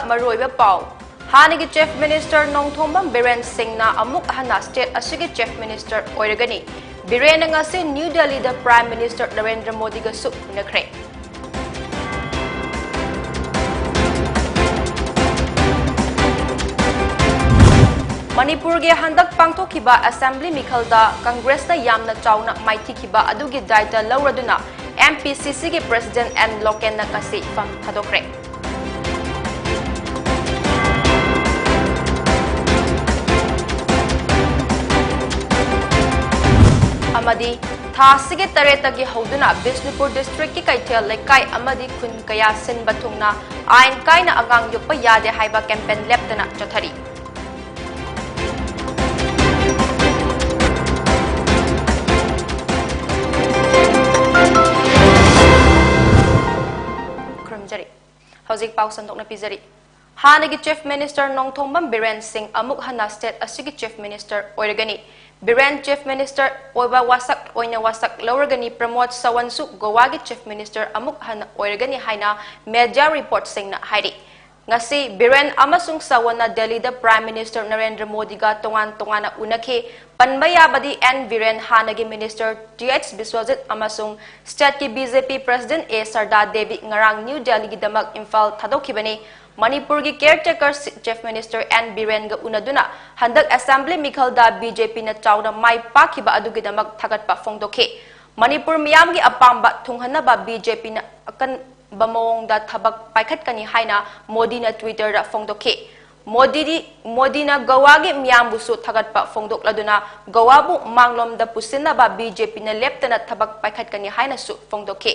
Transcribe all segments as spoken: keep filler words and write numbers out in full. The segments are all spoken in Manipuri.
ꯃꯔꯨꯑꯣꯏꯕ ꯄꯥꯎ꯫ ꯍꯥꯟꯅꯒꯤ Chief Minister ꯅꯣꯡꯊꯣꯝꯕꯝ ꯕꯤꯔꯦꯟ ꯁꯤꯡꯅ ꯑꯃꯨꯛ ꯍꯟꯅ state ꯑꯁꯤꯒꯤ Chief Minister ꯑꯣꯏꯔꯒꯅꯤ꯫ ꯕꯤꯔꯦꯟꯅ ꯉꯁꯤ ꯅ꯭ꯌꯨ ꯗꯦꯜꯂꯤꯗ Prime Minister ꯅꯔꯦꯟꯗ꯭ꯔ ꯃꯣꯗꯤꯒꯁꯨ ꯎꯅꯈ꯭ꯔꯦ꯫ ꯃꯅꯤꯄꯨꯔꯒꯤ ꯍꯟꯗꯛ ꯄꯥꯡꯊꯣꯛꯈꯤꯕ Assembly ꯃꯤꯈꯜꯗ Congressꯅ ꯌꯥꯝꯅ ꯆꯥꯎꯅ ꯃꯥꯏꯊꯤꯈꯤꯕ ꯑꯗꯨꯒꯤ ꯗꯥꯏꯇ ꯂꯧꯔꯗꯨꯅ M P C Cꯒꯤ President N ꯂꯣꯀꯦꯟꯅ ꯉꯁꯤ ꯏꯐꯝ ꯊꯥꯗꯣꯛꯈ꯭ꯔꯦ꯫ ꯑꯃꯗꯤ ꯊꯥ ꯑꯁꯤꯒꯤ ꯇꯔꯦꯠꯇꯒꯤ ꯍꯧꯗꯨꯅ ꯕꯤꯁꯅꯨꯄꯨꯔ districtꯀꯤ ꯀꯩꯊꯦꯜ ꯂꯩꯀꯥꯏ ꯑꯃꯗꯤ ꯈꯨꯟ ꯀꯌꯥ ꯁꯤꯟꯕ ꯊꯨꯡꯅ ꯑꯥꯏꯟ ꯀꯥꯏꯅ ꯑꯉꯥꯡ ꯌꯣꯛꯄ ꯌꯥꯗꯦ ꯍꯥꯏꯕ campaign ꯂꯦꯞꯇꯅ ꯆꯠꯊꯔꯤ꯫ ꯈꯨꯔꯨꯝꯖꯔꯤ꯫ ꯍꯧꯖꯤꯛ ꯄꯥꯎ ꯁꯟꯗꯣꯛꯅ ꯄꯤꯖꯔꯤ꯫ ꯍꯥꯟꯅꯒꯤ Chief Minister ꯅꯣꯡꯊꯣꯝꯕꯝ ꯕꯤꯔꯦꯟ ꯁꯤꯡ ꯑꯃꯨꯛ ꯍꯟꯅ state ꯑꯁꯤꯒꯤ Chief Minister ꯑꯣꯏꯔꯒꯅꯤ꯫ ꯕꯤꯔꯦꯟ Chief Minister ꯑꯣꯏꯕ ꯋꯥꯁꯛ ꯑꯣꯏꯅ ꯋꯥꯁꯛ ꯂꯧꯔꯒꯅꯤ꯫ ꯄ꯭ꯔꯃꯣꯗ ꯁꯥꯋꯟꯁꯨ ꯒꯣꯋꯥꯒꯤ Chief Minister ꯑꯃꯨꯛ ꯍꯟꯅ ꯑꯣꯏꯔꯒꯅꯤ ꯍꯥꯏꯅ media reportꯁꯤꯡꯅ ꯍꯥꯏꯔꯤ꯫ ꯉꯁꯤ ꯕꯤꯔꯦꯟ ꯑꯃꯁꯨꯡ ꯁꯥꯋꯟꯅ ꯗꯦꯜꯂꯤꯗ Prime Minister ꯅꯔꯦꯟꯗ꯭ꯔ ꯃꯣꯗꯤꯒ ꯇꯣꯉꯥꯟ ꯇꯣꯉꯥꯟꯅ ꯎꯅꯈꯤ꯫ ꯄꯟꯕ ꯌꯥꯕꯗꯤ N ꯕꯤꯔꯦꯟ, ꯍꯥꯟꯅꯒꯤ Minister Th ꯕꯤꯁ꯭ꯋꯖꯤꯠ ꯑꯃꯁꯨꯡ stateꯀꯤ B J P President A ꯁꯔꯗꯥ Devi ꯉꯔꯥꯡ ꯅ꯭ꯌꯨ ꯗꯦꯜꯂꯤꯒꯤꯗꯃꯛ ꯏꯝꯐꯥꯜ ꯊꯥꯗꯣꯛꯈꯤꯕꯅꯤ꯫ ꯃꯅꯤꯄꯨꯔꯒꯤ caretaker Chief Minister N ꯕꯤꯔꯦꯟꯒ ꯎꯅꯗꯨꯅ ꯍꯟꯗꯛ Assembly ꯃꯤꯈꯜꯗ B J Pꯅ ꯆꯥꯎꯅ ꯃꯥꯏ ꯄꯥꯛꯈꯤꯕ ꯑꯗꯨꯒꯤꯗꯃꯛ ꯊꯥꯒꯠꯄ ꯐꯣꯡꯗꯣꯛꯈꯤ꯫ ꯃꯅꯤꯄꯨꯔ ꯃꯤꯌꯥꯝꯒꯤ ꯑꯄꯥꯝꯕ ꯊꯨꯡꯍꯟꯅꯕ B J Pꯅ ꯑꯀꯟꯕ ꯃꯑꯣꯡꯗ ꯊꯕꯛ ꯄꯥꯏꯈꯠꯀꯅꯤ ꯍꯥꯏꯅ ꯃꯣꯗꯤꯅ Twitterꯗ ꯐꯣꯡꯗꯣꯛꯈꯤ꯫ ꯃꯣꯗꯤꯗꯤ, ꯃꯣꯗꯤꯅ ꯒꯣꯋꯥꯒꯤ ꯃꯤꯌꯥꯝꯕꯨꯁꯨ ꯊꯥꯒꯠꯄ ꯐꯣꯡꯗꯣꯛꯂꯗꯨꯅ ꯒꯣꯋꯥꯕꯨ ꯃꯥꯡꯂꯣꯝꯗ ꯄꯨꯁꯤꯟꯅꯕ B J Pꯅ ꯂꯦꯞꯇꯅ ꯊꯕꯛ ꯄꯥꯏꯈꯠꯀꯅꯤ ꯍꯥꯏꯅꯁꯨ ꯐꯣꯡꯗꯣꯛꯈꯤ꯫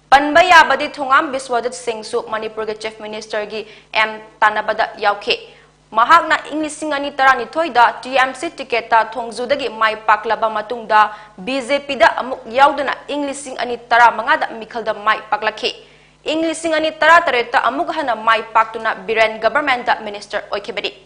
ꯄꯟꯕ ꯌꯥꯕꯗꯤ ꯊꯣꯉꯥꯝ ꯕꯤꯁ꯭ꯋꯖꯤꯠ ꯁꯤꯡꯁꯨ ꯃꯅꯤꯄꯨꯔꯒꯤ Chief Ministerꯒꯤ M ꯇꯥꯟꯅꯕꯗ ꯌꯥꯎꯈꯤ꯫ ꯃꯍꯥꯛꯅ ꯏꯪ ꯂꯤꯁꯤꯡ ꯑꯅꯤ ꯇꯔꯥꯅꯤꯊꯣꯏꯗ T M C ticketꯇ ꯊꯣꯡꯖꯨꯗꯒꯤ ꯃꯥꯏ ꯄꯥꯛꯂꯕ ꯃꯇꯨꯡꯗ B J Pꯗ ꯑꯃꯨꯛ ꯌꯥꯎꯗꯨꯅ ꯏꯪ ꯂꯤꯁꯤꯡ ꯑꯅꯤ ꯇꯔꯥꯃꯉꯥꯗ ꯃꯤꯈꯜꯗ ꯃꯥꯏ ꯄꯥꯛꯂꯛꯈꯤ꯫ ꯏꯪ ꯂꯤꯁꯤꯡ ꯑꯅꯤ ꯇꯔꯥꯇꯔꯦꯠꯇ ꯑꯃꯨꯛ ꯍꯟꯅ ꯃꯥꯏ ꯄꯥꯛꯇꯨꯅ ꯕꯤꯔꯦꯟ governmentꯇ minister ꯑꯣꯏꯈꯤꯕꯅꯤ꯫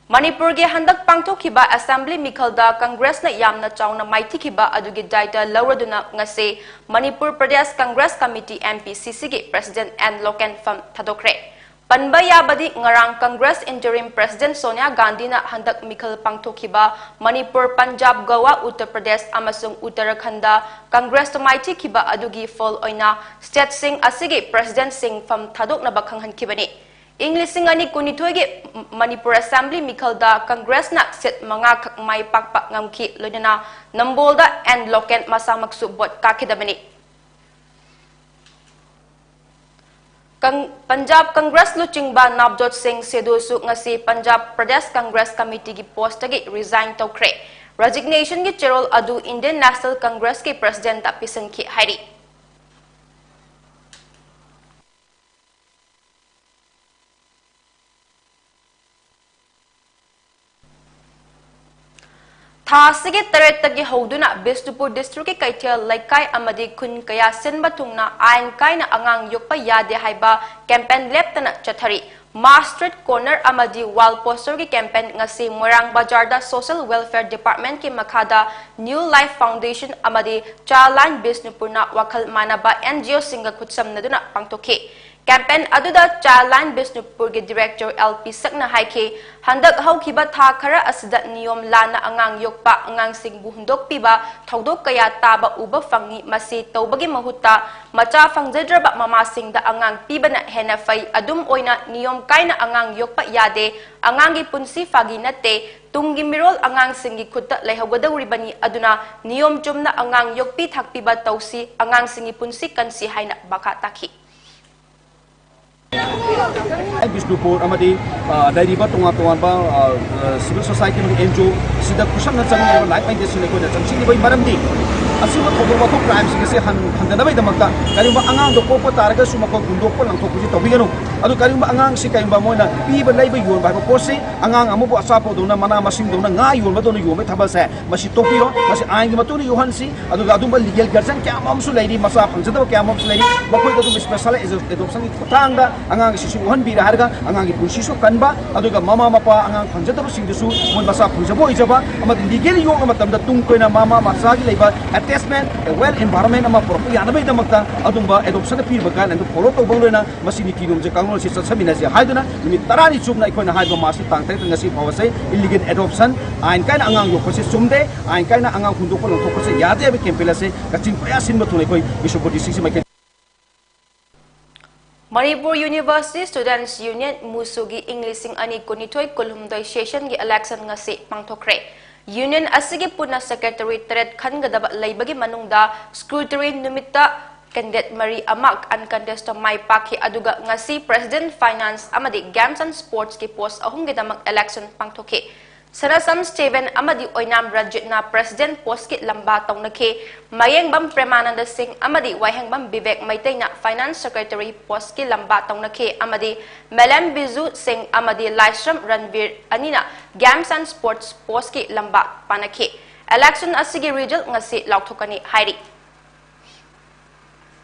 ꯃꯅꯤꯄꯨꯔꯒꯤ ꯍꯟꯗꯛ ꯄꯥꯡꯊꯣꯛꯈꯤꯕ Assembly ꯃꯤꯈꯜꯗ Congressꯅ ꯌꯥꯝꯅ ꯆꯥꯎꯅ ꯃꯥꯏꯊꯤꯈꯤꯕ ꯑꯗꯨꯒꯤ ꯗꯥꯏꯇ ꯂꯧꯔꯗꯨꯅ ꯉꯁꯤ Manipur Pradesh Congress Committee, M P C Cꯒꯤ President N local ꯐꯝ ꯊꯥꯗꯣꯛꯈ꯭ꯔꯦ꯫ ꯄꯟꯕ ꯌꯥꯕꯗꯤ, ꯉꯔꯥꯡ Congress Interim President ꯁꯣꯅꯤꯌꯥ ꯒꯥꯟꯙꯤꯅ ꯍꯟꯗꯛ ꯃꯤꯈꯜ ꯄꯥꯡꯊꯣꯛꯈꯤꯕ ꯃꯅꯤꯄꯨꯔ, ꯄꯟꯖꯥꯕ, ꯒꯋꯥ, ꯎꯠꯇꯔ ꯄ꯭ꯔꯗꯦꯁ ꯑꯃꯁꯨꯡ ꯎꯠꯇꯔꯥꯈꯟꯗ Congressꯇ ꯃꯥꯏꯊꯤꯈꯤꯕ ꯑꯗꯨꯒꯤ ꯐꯜ ꯑꯣꯏꯅ stateꯁꯤꯡ ꯑꯁꯤꯒꯤ Presidentꯁꯤꯡ ꯐꯝ ꯊꯥꯗꯣꯛꯅꯕ ꯈꯪꯍꯟꯈꯤꯕꯅꯤ꯫ ꯏꯪ ꯂꯤꯁꯤꯡ ꯑꯅꯤ ꯀꯨꯟꯅꯤꯊꯣꯏꯒꯤ ꯃꯅꯤꯄꯨꯔ Assembly ꯃꯤꯈꯜꯗ Congressꯅ seat ꯃꯉꯥꯈꯛ ꯃꯥꯏ ꯄꯥꯛꯄ ꯉꯝꯈꯤ, ꯂꯣꯏꯅꯅ ꯅꯝꯕꯣꯜꯗ ꯑꯦꯟ ꯂꯣꯀꯦꯟ ꯃꯁꯥꯃꯛꯁꯨ vote ꯀꯥꯈꯤꯗꯕꯅꯤ꯫ ꯀꯪ-, ꯄꯟꯖꯥꯕ Congress ꯂꯨꯆꯤꯡꯕ ꯅꯕꯖꯣꯠ ꯁꯤꯡ ꯁꯤꯙꯨꯁꯨ ꯉꯁꯤ ꯄꯟꯖꯥꯕ ꯄ꯭ꯔꯗꯦꯁ Congress Committeeꯒꯤ postꯇꯒꯤ resign ꯇꯧꯈ꯭ꯔꯦ꯫ Resignationꯒꯤ ꯆꯦꯔꯣꯜ ꯑꯗꯨ Indian National Congressꯀꯤ Presidentꯇ ꯄꯤꯁꯤꯟꯈꯤ ꯍꯥꯏꯔꯤ꯫ ꯊꯥ ꯑꯁꯤꯒꯤ ꯇꯔꯦꯠꯇꯒꯤ ꯍꯧꯗꯨꯅ ꯕꯤꯁꯅꯨꯄꯨꯔ districtꯀꯤ ꯀꯩꯊꯦꯜ ꯂꯩꯀꯥꯏ ꯑꯃꯗꯤ ꯈꯨꯟ ꯀꯌꯥ ꯁꯤꯟꯕ ꯊꯨꯡꯅ ꯑꯥꯏꯟ ꯀꯥꯏꯅ ꯑꯉꯥꯡ ꯌꯣꯛꯄ ꯌꯥꯗꯦ ꯍꯥꯏꯕ campaign ꯂꯦꯞꯇꯅ ꯆꯠꯊꯔꯤ꯫ Mass street corner ꯑꯃꯗꯤ wall posterꯒꯤ campaign ꯉꯁꯤ ꯃꯣꯏꯔꯥꯡ ꯕꯖꯥꯔꯗ Social Welfare Departmentꯀꯤ ꯃꯈꯥꯗ New Life Foundation ꯑꯃꯗꯤ Childline ꯕꯤꯁꯅꯨꯄꯨꯔꯅ ꯋꯥꯈꯜ ꯃꯥꯟꯅꯕ NGOꯁꯤꯡꯒ ꯈꯨꯠꯁꯝꯅꯗꯨꯅ ꯄꯥꯡꯊꯣꯛꯈꯤ꯫ Campaign ꯑꯗꯨꯗ Childline ꯕꯤꯁꯅꯨꯄꯨꯔꯒꯤ Director ꯑꯦꯜ ꯄꯤ ꯁꯛꯅ ꯍꯥꯏꯈꯤ, ꯍꯟꯗꯛ ꯍꯧꯈꯤꯕ ꯊꯥ ꯈꯔ ꯑꯁꯤꯗ ꯅꯤꯌꯣꯝ ꯂꯥꯟꯅ ꯑꯉꯥꯡ ꯌꯣꯛꯄ, ꯑꯉꯥꯡꯁꯤꯡꯕꯨ ꯍꯨꯟꯗꯣꯛꯄꯤꯕ ꯊꯧꯗꯣꯛ ꯀꯌꯥ ꯇꯥꯕ ꯎꯕ ꯐꯪꯉꯤ꯫ ꯃꯁꯤ ꯇꯧꯕꯒꯤ ꯃꯍꯨꯠꯇ ꯃꯆꯥ ꯐꯪꯖꯗ꯭ꯔꯕ ꯃꯃꯥꯁꯤꯡꯗ ꯑꯉꯥꯡ ꯄꯤꯕꯅ ꯍꯦꯟꯅ ꯐꯩ꯫ ꯑꯗꯨꯝ ꯑꯣꯏꯅ ꯅꯤꯌꯣꯝ ꯀꯥꯏꯅ ꯑꯉꯥꯡ ꯌꯣꯛꯄ ꯌꯥꯗꯦ꯫ ꯑꯉꯥꯡꯒꯤ ꯄꯨꯟꯁꯤ ꯐꯥꯒꯤ ꯅꯠꯇꯦ꯫ ꯇꯨꯡꯒꯤ ꯃꯤꯔꯣꯜ ꯑꯉꯥꯡꯁꯤꯡꯒꯤ ꯈꯨꯠꯇ ꯂꯩꯍꯧꯒꯗꯧꯔꯤꯕꯅꯤ꯫ ꯑꯗꯨꯅ ꯅꯤꯌꯣꯝ ꯆꯨꯝꯅ ꯑꯉꯥꯡ ꯌꯣꯛꯄꯤ ꯊꯥꯛꯄꯤꯕ ꯇꯧꯁꯤ, ꯑꯉꯥꯡꯁꯤꯡꯒꯤ ꯄꯨꯟꯁꯤ ꯀꯟꯁꯤ ꯍꯥꯏꯅ ꯃꯈꯥ ꯇꯥꯈꯤ꯫ ꯕꯤꯁꯅꯨꯄꯨꯔ ꯑꯃꯗꯤ, ꯑ, ꯂꯩꯔꯤꯕ ꯇꯣꯉꯥꯟ ꯇꯣꯉꯥꯟꯕ, ꯑ, ꯑ, civil society ꯑꯃꯗꯤ NGO ꯁꯤꯗ ꯈꯨꯠꯁꯝꯅ ꯆꯪꯂꯤꯕ like mindedꯁꯤꯡ ꯑꯩꯈꯣꯏꯅ ꯆꯪꯁꯤꯜꯂꯤꯕꯒꯤ ꯃꯔꯝꯗꯤ, ꯑꯁꯤꯒꯨꯝꯕ ꯊꯧꯗꯣꯛ ꯋꯥꯊꯣꯛ crimeꯁꯤꯡ ꯑꯁꯤ ꯍꯟ-, ꯍꯟꯗꯅꯕꯒꯤꯗꯃꯛꯇ ꯀꯔꯤꯒꯨꯝꯕ ꯑꯉꯥꯡꯗꯣ ꯄꯣꯛꯄ ꯇꯥꯔꯒꯁꯨ ꯃꯈꯣꯏ ꯍꯨꯟꯗꯣꯛꯄ ꯂꯪꯊꯣꯛꯄꯁꯤ ꯇꯧꯕꯤꯒꯅꯨ꯫ ꯑꯗꯨ ꯀꯔꯤꯒꯨꯝꯕ ꯑꯉꯥꯡꯁꯤ ꯀꯔꯤꯒꯨꯝꯕ ꯃꯣꯏꯅ ꯄꯤꯕ, ꯂꯩꯕ, ꯌꯣꯟꯕ ꯍꯥꯏꯕ ꯄꯣꯠꯁꯤ ꯑꯉꯥꯡ ꯑꯃꯕꯨ ꯑꯆꯥꯄꯣꯠꯗꯧꯅ, ꯃꯅꯥ ꯃꯁꯤꯡꯗꯧꯅ, ꯉꯥ ꯌꯣꯟꯕꯗꯧꯅ ꯌꯣꯟꯕꯒꯤ ꯊꯕꯛꯁꯦ ꯃꯁꯤ ꯇꯣꯛꯄꯤꯔꯣ꯫ ꯃꯁꯤ ꯑꯥꯏꯟꯒꯤ ꯃꯇꯨꯡ ꯏꯟꯅ ꯌꯣꯛꯍꯟꯁꯤ꯫ ꯑꯗꯨꯒ ꯑꯗꯨꯝꯕ legal guardian ꯀꯌꯥ ꯑꯃꯁꯨ ꯂꯩꯔꯤ, ꯃꯆꯥ ꯐꯪꯖꯗꯕ ꯀꯌꯥ ꯑꯃꯁꯨ ꯂꯩꯔꯤ, ꯃꯈꯣꯏꯗ ꯑꯗꯨꯝ special adoptionꯒꯤ ꯈꯨꯠꯊꯥꯡꯗ ꯑꯉꯥꯡꯁꯤꯡꯁꯤ ꯌꯣꯛꯍꯟꯕꯤꯔꯦ ꯍꯥꯏꯔꯒ ꯑꯉꯥꯡꯒꯤ ꯄꯨꯟꯁꯤꯁꯨ ꯀꯟꯕ, ꯑꯗꯨꯒ ꯃꯃꯥ ꯃꯄꯥ ꯑꯉꯥꯡ ꯐꯪꯖꯗꯕꯁꯤꯡꯗꯨꯁꯨ ꯃꯣꯏ ꯃꯆꯥ ꯐꯪꯖꯕ ꯑꯣꯏꯖꯕ, ꯑꯃꯗꯤ ꯂꯤꯒꯦꯂꯤ ꯌꯣꯛꯅ ꯃꯇꯝꯗ ꯇꯨꯡ ꯀꯣꯏꯅ ꯃꯃꯥ ꯃꯆꯥꯒꯤ ꯂꯩꯕ ꯑꯦꯇꯦꯆꯃꯦꯟ, ꯋꯦꯜ ꯑꯦꯟꯚꯥꯏꯔꯣꯟꯃꯦꯟ ꯑꯃ ꯄꯨꯔꯛꯄ ꯌꯥꯅꯕꯒꯤꯗꯃꯛꯇ ꯑꯗꯨꯝꯕ ꯑꯦꯗꯣꯞꯁꯟꯗ ꯄꯤꯔꯤꯕ ꯒꯥꯏꯗꯂꯥꯏꯟꯗꯨ ꯐꯣꯂꯣ ꯇꯧꯕ ꯂꯣꯏꯅ ꯃꯁꯤꯒꯤ ꯅꯤꯌꯣꯝꯁꯦ ꯀꯥꯡꯂꯣꯟꯁꯤ ꯆꯠꯁꯟꯃꯤꯟꯅꯁꯤ ꯍꯥꯏꯗꯨꯅ ꯅꯨꯃꯤꯠ ꯇꯔꯥꯅꯤ ꯆꯨꯞꯅ ꯑꯩꯈꯣꯏꯅ ꯍꯥꯏꯕ ꯃꯥꯁꯤ ꯇꯥꯡ ꯇꯔꯦꯠꯇ ꯉꯁꯤ ꯐꯥꯎꯕꯁꯦ ꯏꯜꯂꯤꯒꯦꯜ ꯑꯦꯗꯣꯞꯁꯟ, ꯑꯥꯏꯟ ꯀꯥꯏꯅ ꯑꯉꯥꯡ ꯌꯣꯛꯄꯁꯦ ꯆꯨꯝꯗꯦ, ꯑꯥꯏꯟ ꯀꯥꯏꯅ ꯑꯉꯥꯡ ꯍꯨꯟꯗꯣꯛꯄ ꯂꯧꯊꯣꯛꯄꯁꯦ ꯌꯥꯗꯦ ꯍꯥꯏꯕ ꯀꯦꯝꯄꯦꯟ ꯑꯁꯤ ꯀꯛꯆꯤꯡ ꯄꯨꯌꯥ ꯁꯤꯟꯕ ꯊꯨꯡꯅ ꯑꯩꯈꯣꯏ ꯕꯤꯁꯅꯨꯄꯨꯔ ꯗꯤꯁꯇ꯭ꯔꯤꯛꯁꯤ ꯃꯥꯏꯀꯩ Manipur University Students Union, ꯃꯨꯁꯨꯒꯤ ꯏꯪ ꯂꯤꯁꯤꯡ ꯑꯅꯤ ꯀꯨꯟꯅꯤꯊꯣꯏ ꯀꯨꯟꯍꯨꯝꯗꯣꯏ ꯁꯦꯁꯟꯒꯤ ꯏꯂꯦꯛꯁꯟ ꯉꯁꯤ ꯄꯥꯡꯊꯣꯛꯈ꯭ꯔꯦ꯫ ꯌꯨꯅꯤꯌꯟ ꯑꯁꯤꯒꯤ ꯄꯨꯟꯅ ꯁꯦꯀ꯭ꯔꯦꯇꯔꯤ ꯇꯔꯦꯠ ꯈꯟꯒꯗꯕ ꯂꯩꯕꯒꯤ ꯃꯅꯨꯡꯗ ꯁ꯭ꯀ꯭ꯔꯨꯇꯔꯤ ꯅꯨꯃꯤꯠꯇ ꯀꯦꯟꯗꯤꯗꯦꯠ ꯃꯔꯤ ꯑꯃ ꯑꯟꯀꯟꯇꯦꯁꯇ ꯃꯥꯏ ꯄꯥꯛꯈꯤ, ꯑꯗꯨꯒ ꯉꯁꯤ ꯄ꯭ꯔꯦꯁꯤꯗꯦꯟꯠ, ꯐꯥꯏꯅꯥꯟꯁ ꯑꯃꯗꯤ ꯒꯦꯝꯁ ꯑꯦꯟ ꯁ꯭ꯄꯣꯔꯠꯁꯀꯤ ꯄꯣꯁ ꯑꯍꯨꯝꯒꯤꯗꯃꯛ ꯏꯂꯦꯛꯁꯟ ꯄꯥꯡꯊꯣꯛꯈꯤ꯫ ꯁꯅꯥꯁꯝ ꯁ꯭ꯇꯦꯚꯦꯟ ꯑꯃꯗꯤ ꯑꯣꯏꯅꯥꯝ ꯔꯟꯖꯤꯠꯅ ꯄ꯭ꯔꯦꯁꯤꯗꯦꯟꯠ ꯄꯣꯁꯀꯤ ꯂꯝꯕꯥ ꯇꯧꯅꯈꯤ꯫ ꯃꯌꯦꯡꯕꯝ ꯄ꯭ꯔꯦꯃꯥꯅꯟꯗ ꯁꯤꯡ ꯑꯃꯗꯤ ꯋꯥꯍꯦꯡꯕꯝ ꯕꯤꯕꯦꯛ ꯃꯩꯇꯩꯅ ꯐꯥꯏꯅꯥꯟꯁ ꯁꯦꯀ꯭ꯔꯦꯇꯔꯤ ꯄꯣꯁꯀꯤ ꯂꯝꯕꯥ ꯇꯧꯅꯈꯤ ꯑꯃꯗꯤ ꯃꯦꯂꯦꯝ ꯕꯤꯖꯨ ꯁꯤꯡ ꯑꯃꯗꯤ ꯂꯥꯏꯁ꯭ꯔꯝ ꯔꯟꯕꯤꯔ ꯑꯅꯤꯅ ꯒꯦꯝꯁ ꯑꯦꯟ ꯁ꯭ꯄꯣꯔꯠꯁ ꯄꯣꯁꯀꯤ ꯂꯝꯕꯥ ꯄꯥꯅꯈꯤ꯫ ꯏꯂꯦꯛꯁꯟ ꯑꯁꯤꯒꯤ ꯔꯤꯖꯜꯠ ꯉꯁꯤ ꯂꯥꯎꯊꯣꯛꯀꯅꯤ ꯍꯥꯏꯔꯤ꯫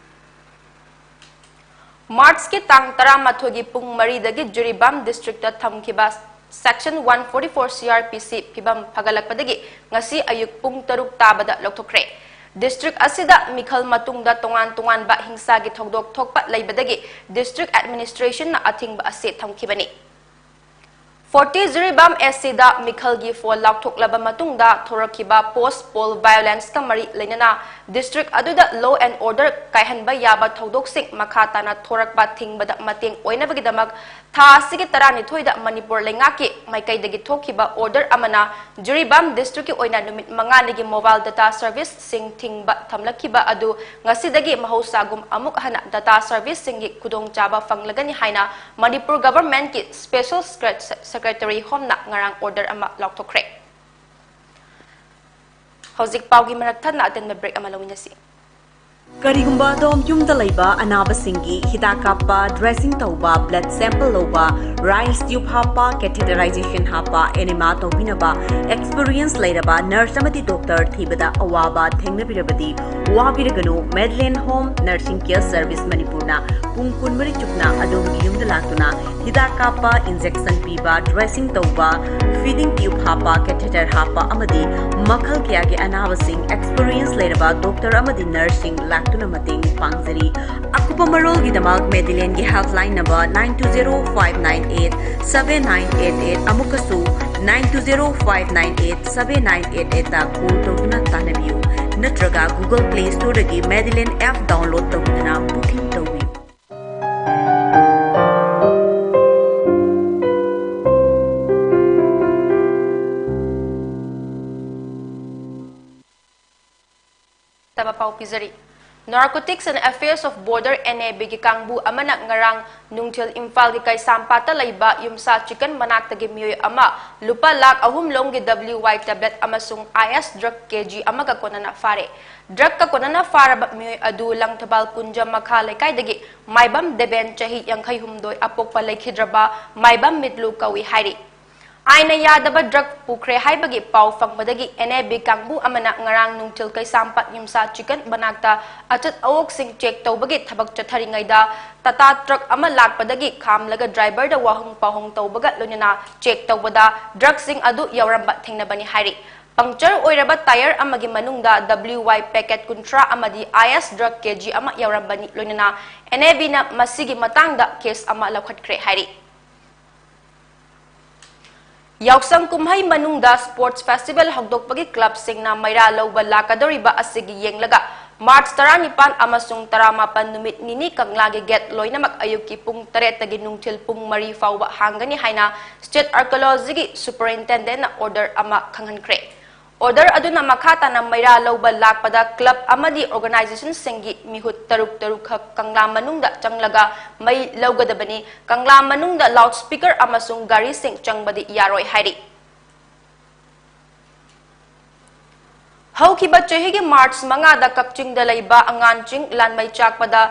ꯃꯥꯔꯆꯀꯤ ꯇꯥꯡ ꯇꯔꯥꯃꯥꯊꯣꯏꯒꯤ ꯄꯨꯡ ꯃꯔꯤꯗꯒꯤ ꯖꯤꯔꯤꯕꯥꯝ ꯗꯤꯁꯇ꯭ꯔꯤꯛꯇ ꯊꯝꯈꯤꯕ section one forty for C R P ꯁꯤ ꯐꯤꯕꯝ ꯐꯒꯠꯂꯛꯄꯗꯒꯤ ꯉꯁꯤ ꯑꯌꯨꯛ ꯄꯨꯡ ꯇꯔꯨꯛ ꯇꯥꯕꯗ ꯂꯧꯊꯣꯛꯈ꯭ꯔꯦ꯫ ꯗꯤꯁꯇ꯭ꯔꯤꯛ ꯑꯁꯤꯗ ꯃꯤꯈꯜ ꯃꯇꯨꯡꯗ ꯇꯣꯉꯥꯟ ꯇꯣꯉꯥꯟꯕ ꯍꯤꯡꯁꯥꯒꯤ ꯊꯧꯗꯣꯛ ꯊꯣꯛꯄ ꯂꯩꯕꯗꯒꯤ ꯗꯤꯁꯇ꯭ꯔꯤꯛ ꯑꯦꯗꯃꯤꯅꯤꯁꯇ꯭ꯔꯦꯁꯟꯅ ꯑꯊꯤꯡꯕ ꯑꯁꯤ ꯊꯝꯈꯤꯕꯅꯤ꯫ ꯐꯣꯔꯇꯤ ꯖꯤꯔꯤꯕꯥꯝ ꯑꯦꯁ ꯁꯤꯗ ꯃꯤꯈꯜꯒꯤ ꯐꯣꯜ ꯂꯥꯎꯊꯣꯛꯂꯕ ꯃꯇꯨꯡꯗ ꯊꯣꯔꯛꯈꯤꯕ ꯄꯣꯁ ꯄꯣꯜ ꯚꯥꯏꯑꯣꯂꯦꯟꯁꯀ ꯃꯔꯤ ꯂꯩꯅꯅ ꯗꯤꯁꯇ꯭ꯔꯤꯛ ꯑꯗꯨꯗ ꯂꯣ ꯑꯦꯟ ꯑꯣꯔꯗꯔ ꯀꯥꯏꯍꯟꯕ ꯌꯥꯕ ꯊꯧꯗꯣꯛꯁꯤꯡ ꯃꯈꯥ ꯇꯥꯅ ꯊꯣꯔꯛꯄ ꯊꯤꯡꯕꯗ ꯃꯇꯦꯡ ꯑꯣꯏꯅꯕꯒꯤꯗꯃꯛ ꯊꯥ ꯑꯁꯤꯒꯤ ꯇꯔꯥꯅꯤꯊꯣꯏꯗ ꯃꯅꯤꯄꯨꯔ ꯂꯩꯉꯥꯛꯀꯤ ꯃꯥꯏꯀꯩꯗꯒꯤ ꯊꯣꯛꯈꯤꯕ ꯑꯣꯔꯗꯔ ꯑꯃꯅ ꯖꯤꯔꯤꯕꯥꯝ ꯗꯤꯁꯇ꯭ꯔꯤꯛꯀꯤ ꯑꯣꯏꯅ ꯅꯨꯃꯤꯠ ꯃꯉꯥꯅꯤꯒꯤ ꯃꯣꯕꯥꯏꯜ ꯗꯇꯥ ꯁꯔꯚꯤꯁꯁꯤꯡ ꯊꯤꯡꯕ ꯊꯝꯂꯛꯈꯤꯕ ꯑꯗꯨ ꯉꯁꯤꯗꯒꯤ ꯃꯍꯧꯁꯥꯒꯨꯝ ꯑꯃꯨꯛ ꯍꯟꯅ ꯗꯇꯥ ꯁꯔꯚꯤꯁꯁꯤꯡꯒꯤ ꯈꯨꯗꯣꯡꯆꯥꯕ ꯐꯪꯂꯒꯅꯤ ꯍꯥꯏꯅ ꯃꯅꯤꯄꯨꯔ ꯒꯚꯔꯟꯃꯦꯟꯠꯀꯤ ꯁ꯭ꯄꯦꯁꯦꯜ ꯁꯦꯀ꯭ꯔꯦ-, ꯁꯦꯀ꯭ꯔꯦꯇꯔꯤ ꯍꯣꯝꯅ ꯉꯔꯥꯡ ꯑꯣꯔꯗꯔ ꯑꯃ ꯂꯥꯎꯊꯣꯛꯈ꯭ꯔꯦ꯫ ꯍꯧꯖꯤꯛ ꯄꯥꯎꯒꯤ ꯃꯔꯛ ꯊꯠꯅ ꯑꯇꯦꯟꯕ ꯕ꯭ꯔꯦꯛ ꯑꯃ ꯂꯧꯃꯤꯟꯅꯁꯤ꯫ ꯀꯔꯤꯒꯨꯝꯕ ꯑꯗꯣꯝ ꯌꯨꯝꯗ ꯂꯩꯕ ꯑꯅꯥꯕꯁꯤꯡꯒꯤ ꯍꯤꯗꯥꯛ ꯀꯥꯞꯄ, dressing ꯇꯧꯕ, blood sample ꯂꯧꯕ, rise tube ꯍꯥꯞꯄ, catheterization ꯍꯥꯞꯄ, enema ꯇꯧꯕꯤꯅꯕ experience ꯂꯩꯔꯕ nurse ꯑꯃꯗꯤ doctor ꯊꯤꯕꯗ ꯑꯋꯥꯕ ꯊꯦꯡꯅꯕꯤꯔꯕꯗꯤ ꯋꯥꯕꯤꯔꯒꯅꯨ꯫ Madeline Home Nursing Care Service ꯃꯅꯤꯄꯨꯔꯅ ꯄꯨꯡ ꯀꯨꯟꯃꯔꯤ ꯆꯨꯞꯅ ꯑꯗꯣꯝꯒꯤ ꯌꯨꯝꯗ ꯂꯥꯛꯇꯨꯅ ꯍꯤꯗꯥꯛ ꯀꯥꯞꯄ, injection ꯄꯤꯕ, dressing ꯇꯧꯕ, feeding tube ꯍꯥꯞꯄ, catheter ꯍꯥꯞꯄ ꯑꯃꯗꯤ ꯃꯈꯜ ꯀꯌꯥꯒꯤ ꯑꯅꯥꯕꯁꯤꯡ experience ꯂꯩꯔꯕ doctor ꯑꯃꯗꯤ nurseꯁꯤꯡ ꯂꯥꯛꯇꯨꯅ ꯃꯇꯦꯡ ꯄꯥꯡꯖꯔꯤ꯫ ꯑꯀꯨꯞꯄ ꯃꯔꯣꯜꯒꯤꯗꯃꯛ Madelineꯒꯤ helpline number nine two zero five nine eight seven nine eight eight, ꯑꯃꯨꯛꯀꯁꯨ nine two zero five nine eight seven nine eight eight call ꯇꯧꯗꯨꯅ ꯇꯥꯟꯅꯕꯤꯌꯨ, ꯅꯠꯇ꯭ꯔꯒ Google Play Storeꯗꯒꯤ Madeline app download ꯇꯧꯗꯨꯅ booking ꯇꯧꯕꯤꯌꯨ꯫ ꯇꯕ ꯄꯥꯎ ꯄꯤꯖꯔꯤ꯫ Narcotics and Affairs of Border, NABꯒꯤ ꯀꯥꯡꯕꯨ ꯑꯃꯅ ꯉꯔꯥꯡ ꯅꯨꯡꯊꯤꯜ ꯏꯝꯐꯥꯜꯒꯤ ꯀꯩꯁꯥꯝꯄꯥꯠꯇ ꯂꯩꯕ ꯌꯨꯝꯁꯥ chicken ꯃꯅꯥꯛꯇꯒꯤ ꯃꯤꯑꯣꯏ ꯑꯃ ꯂꯨꯄꯥ ꯂꯥꯈ ꯑꯍꯨꯝ ꯂꯣꯝꯒꯤ WY tablet ꯑꯃꯁꯨꯡ IS drug KG ꯑꯃꯒ ꯀꯣꯟꯅꯅ ꯐꯥꯔꯦ꯫ Drugꯀ ꯀꯣꯟꯅꯅ ꯐꯥꯔꯕ ꯃꯤꯑꯣꯏ ꯑꯗꯨ ꯂꯪꯊꯕꯥꯜ ꯀꯨꯟꯖ ꯃꯈꯥ ꯂꯩꯀꯥꯏꯗꯒꯤ ꯃꯥꯏꯕꯝ ꯗꯦꯕꯦꯟ, ꯆꯍꯤ ꯌꯥꯡꯈꯩ ꯍꯨꯝꯗꯣꯏ, ꯑꯄꯣꯛꯄ ꯂꯩꯈꯤꯗ꯭ꯔꯕ ꯃꯥꯏꯕꯝ ꯃꯤꯠꯂꯨ ꯀꯧꯏ ꯍꯥꯏꯔꯤ꯫ ꯑꯥꯏꯟꯅ ꯌꯥꯗꯕ drug ꯄꯨꯈ꯭ꯔꯦ ꯍꯥꯏꯕꯒꯤ ꯄꯥꯎ ꯐꯪꯕꯗꯒꯤ NAB ꯀꯥꯡꯕꯨ ꯑꯃꯅ ꯉꯔꯥꯡ ꯅꯨꯡꯊꯤꯜ ꯀꯩꯁꯥꯝꯄꯥꯠ ꯌꯨꯝꯁꯥ chicken ꯃꯅꯥꯛꯇ ꯑꯆꯠ ꯑꯋꯣꯛꯁꯤꯡ check ꯇꯧꯕꯒꯤ ꯊꯕꯛ ꯆꯠꯊꯔꯤꯉꯩꯗ Tata truck ꯑꯃ ꯂꯥꯛꯄꯗꯒꯤ ꯈꯥꯝꯂꯒ driverꯗ ꯋꯥꯍꯪ ꯄꯥꯎꯍꯪ ꯇꯧꯕꯒ ꯂꯣꯏꯅꯅ check ꯇꯧꯕꯗ drugꯁꯤꯡ ꯑꯗꯨ ꯌꯥꯎꯔꯝꯕ ꯊꯦꯡꯅꯕꯅꯤ ꯍꯥꯏꯔꯤ꯫ Puncture ꯑꯣꯏꯔꯕ tyre ꯑꯃꯒꯤ ꯃꯅꯨꯡꯗ WY packet ꯀꯨꯟꯊ꯭ꯔꯥ ꯑꯃꯗꯤ IS drug KG ꯑꯃ ꯌꯥꯎꯔꯝꯕꯅꯤ꯫ ꯂꯣꯏꯅꯅ NABꯅ ꯃꯁꯤꯒꯤ ꯃꯇꯥꯡꯗ case ꯑꯃ ꯂꯧꯈꯠꯈ꯭ꯔꯦ ꯍꯥꯏꯔꯤ꯫ ꯌꯥꯎꯁꯪ ꯀꯨꯝꯍꯩ ꯃꯅꯨꯡꯗ sports festival ꯍꯧꯗꯣꯛꯄꯒꯤ clubꯁꯤꯡꯅ ꯃꯩꯔꯥ ꯂꯧꯕ ꯂꯥꯛꯀꯗꯧꯔꯤꯕ ꯑꯁꯤꯒꯤ ꯌꯦꯡꯂꯒ March ꯇꯔꯥꯅꯤꯄꯥꯟ ꯑꯃꯁꯨꯡ ꯇꯔꯥꯃꯥꯄꯟ ꯅꯨꯃꯤꯠ ꯅꯤꯅꯤ ꯀꯪꯂꯥꯒꯤ gate ꯂꯣꯏꯅꯃꯛ ꯑꯌꯨꯛꯀꯤ ꯄꯨꯡ ꯇꯔꯦꯠꯇꯒꯤ ꯅꯨꯡꯊꯤꯜ ꯄꯨꯡ ꯃꯔꯤ ꯐꯥꯎꯕ ꯍꯥꯡꯒꯅꯤ ꯍꯥꯏꯅ State Archaeologyꯒꯤ Superintendentꯅ order ꯑꯃ ꯈꯪꯍꯟꯈ꯭ꯔꯦ꯫ Order ꯑꯗꯨꯅ ꯃꯈꯥ ꯇꯥꯅ ꯃꯩꯔꯥ ꯂꯧꯕ ꯂꯥꯛꯄꯗ club ꯑꯃꯗꯤ organizationꯁꯤꯡꯒꯤ ꯃꯤꯍꯨꯠ ꯇꯔꯨꯛ ꯇꯔꯨꯛꯈꯛ ꯀꯪꯂꯥ ꯃꯅꯨꯡꯗ ꯆꯪꯂꯒ ꯃꯩ ꯂꯧꯒꯗꯕꯅꯤ꯫ ꯀꯪꯂꯥ ꯃꯅꯨꯡꯗ loudspeaker ꯑꯃꯁꯨꯡ ꯒꯥꯔꯤꯁꯤꯡ ꯆꯪꯕꯗꯤ ꯌꯥꯔꯣꯏ ꯍꯥꯏꯔꯤ꯫ ꯍꯧꯈꯤꯕ ꯆꯍꯤꯒꯤ ꯃꯥꯔꯆ ꯃꯉꯥꯗ ꯀꯛꯆꯤꯡꯗ ꯂꯩꯕ ꯑꯉꯥꯟ ꯆꯤꯡ ꯂꯥꯟꯃꯩ ꯆꯥꯛꯄꯗ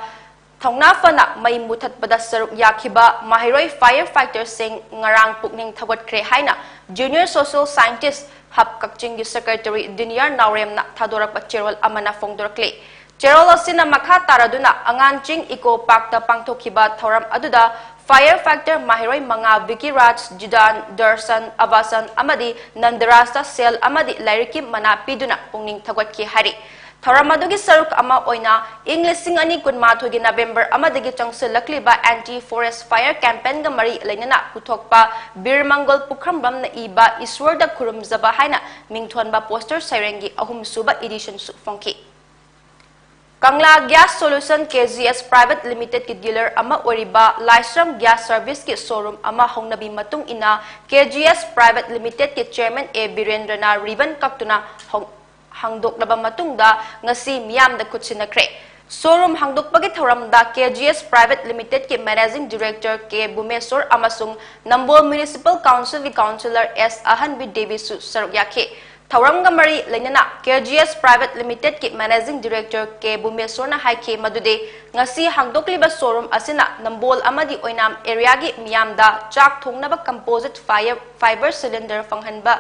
ꯊꯧꯅꯥ ꯐꯅ ꯃꯩ ꯃꯨꯊꯠꯄꯗ ꯁꯔꯨꯛ ꯌꯥꯈꯤꯕ ꯃꯍꯩꯔꯣꯏ ꯐꯥꯌꯔ ꯐꯥꯏꯇꯔꯁꯤꯡ ꯉꯔꯥꯡ ꯄꯨꯛꯅꯤꯡ ꯊꯧꯒꯠꯈ꯭ꯔꯦ ꯍꯥꯏꯅ Junior Social Scientist Hub ꯀꯛꯆꯤꯡꯒꯤ ꯁꯦꯀ꯭ꯔꯦꯇꯔꯤ ꯗꯤꯅꯤꯌꯥꯔ ꯅꯥꯎꯔꯦꯝꯅ ꯊꯥꯗꯣꯔꯛꯄ ꯆꯦꯔꯣꯜ ꯑꯃꯅ ꯐꯣꯡꯗꯣꯔꯛꯂꯤ꯫ ꯆꯦꯔꯣꯜ ꯑꯁꯤꯅ ꯃꯈꯥ ꯇꯥꯔꯗꯨꯅ ꯑꯉꯥꯟ ꯆꯤꯡ ꯏꯀꯣ ꯄꯥꯔꯛꯇ ꯄꯥꯡꯊꯣꯛꯈꯤꯕ ꯊꯧꯔꯝ ꯑꯗꯨꯗ ꯐꯥꯌꯔ ꯐꯥꯏꯇꯔ ꯃꯍꯩꯔꯣꯏ ꯃꯉꯥ ꯕꯤꯀꯤ ꯔꯥꯖ, ꯖꯤꯗꯥꯟ, ꯗꯔꯁꯟ, ꯑꯕꯥꯁꯟ ꯑꯃꯗꯤ ꯅꯟꯗꯔꯥꯖꯇ ꯁꯦꯜ ꯑꯃꯗꯤ ꯂꯥꯏꯔꯤꯛꯀꯤ ꯃꯅꯥ ꯄꯤꯗꯨꯅ ꯄꯨꯛꯅꯤꯡ ꯊꯧꯒꯠꯈꯤ ꯍꯥꯏꯔꯤ꯫ ꯊꯧꯔꯝ ꯑꯗꯨꯒꯤ ꯁꯔꯨꯛ ꯑꯃ ꯑꯣꯏꯅ ꯏꯪ ꯂꯤꯁꯤꯡ ꯑꯅꯤ ꯀꯨꯟꯃꯥꯊꯣꯏꯒꯤ ꯅꯕꯦꯝꯕꯔ ꯑꯃꯗꯒꯤ ꯆꯪꯁꯤꯜꯂꯛꯂꯤꯕ ꯑꯦꯟꯇꯤ ꯐꯣꯔꯦꯁ ꯐꯥꯌꯔ ꯀꯦꯝꯄꯦꯟꯒ ꯃꯔꯤ ꯂꯩꯅꯅ ꯄꯨꯊꯣꯛꯄ ꯕꯤꯔ ꯃꯪꯒꯣꯜ ꯄꯨꯈ꯭ꯔꯝꯕꯝꯅ ꯏꯕ ꯏꯁ꯭ꯋꯔꯗ ꯈꯨꯔꯨꯝꯖꯕ ꯍꯥꯏꯅ ꯃꯤꯡꯊꯣꯟꯕ ꯄꯣꯁꯇꯔ ꯁꯩꯔꯦꯡꯒꯤ ꯑꯍꯨꯝꯁꯨꯕ ꯏꯗꯤꯁꯟꯁꯨ ꯐꯣꯡꯈꯤ꯫ ꯀꯪꯂꯥ Gas Solution ꯀꯦ.ꯖꯤ.ꯑꯦꯁ Private Limited ꯀꯤ dealer ꯑꯃ ꯑꯣꯏꯔꯤꯕ ꯂꯥꯏꯁ꯭ꯔꯝ Gas Service ꯀꯤ showroom ꯑꯃ ꯍꯧꯅꯕꯤ ꯃꯇꯨꯡ ꯏꯟꯅ ꯀꯦ.ꯖꯤ.ꯑꯦꯁ Private Limited ꯀꯤ chairman ꯑꯦ ꯕꯤꯔꯦꯟꯗ꯭ꯔꯅ ribbon ꯀꯛꯇꯨꯅ ꯍꯧ-, ꯍꯥꯡꯗꯣꯛꯂꯕ ꯃꯇꯨꯡꯗ ꯉꯁꯤ ꯃꯤꯌꯥꯝꯗ ꯈꯨꯠꯁꯤꯟꯅꯈ꯭ꯔꯦ꯫ Showroom ꯍꯥꯡꯗꯣꯛꯄꯒꯤ ꯊꯧꯔꯝꯗ ꯀꯦ.ꯖꯤ.ꯑꯦꯁ Private Limited ꯀꯤ Managing Director ꯀꯦ ꯕꯨꯃꯦꯁꯣꯔ ꯑꯃꯁꯨꯡ ꯅꯝꯕꯣꯜ Municipal Council ꯒꯤ councillor ꯑꯦꯁ ꯑꯍꯟꯕꯤ ꯗꯦꯕꯤꯁꯨ ꯁꯔꯨꯛ ꯌꯥꯈꯤ꯫ ꯊꯧꯔꯝꯒ ꯃꯔꯤ ꯂꯩꯅꯅ ꯀꯦ.ꯖꯤ.ꯑꯦꯁ Private Limited ꯀꯤ Managing Director ꯀꯦ ꯕꯨꯃꯦꯁꯣꯔꯅ ꯍꯥꯏꯈꯤ ꯃꯗꯨꯗꯤ ꯉꯁꯤ ꯍꯥꯡꯗꯣꯛꯂꯤꯕ showroom ꯑꯁꯤꯅ ꯅꯝꯕꯣꯜ ꯑꯃꯗꯤ ꯑꯣꯏꯅꯥꯝ area ꯒꯤ ꯃꯤꯌꯥꯝꯗ ꯆꯥꯛ ꯊꯣꯡꯅꯕ composite fire, fiber cylinder ꯐꯪꯍꯟꯕ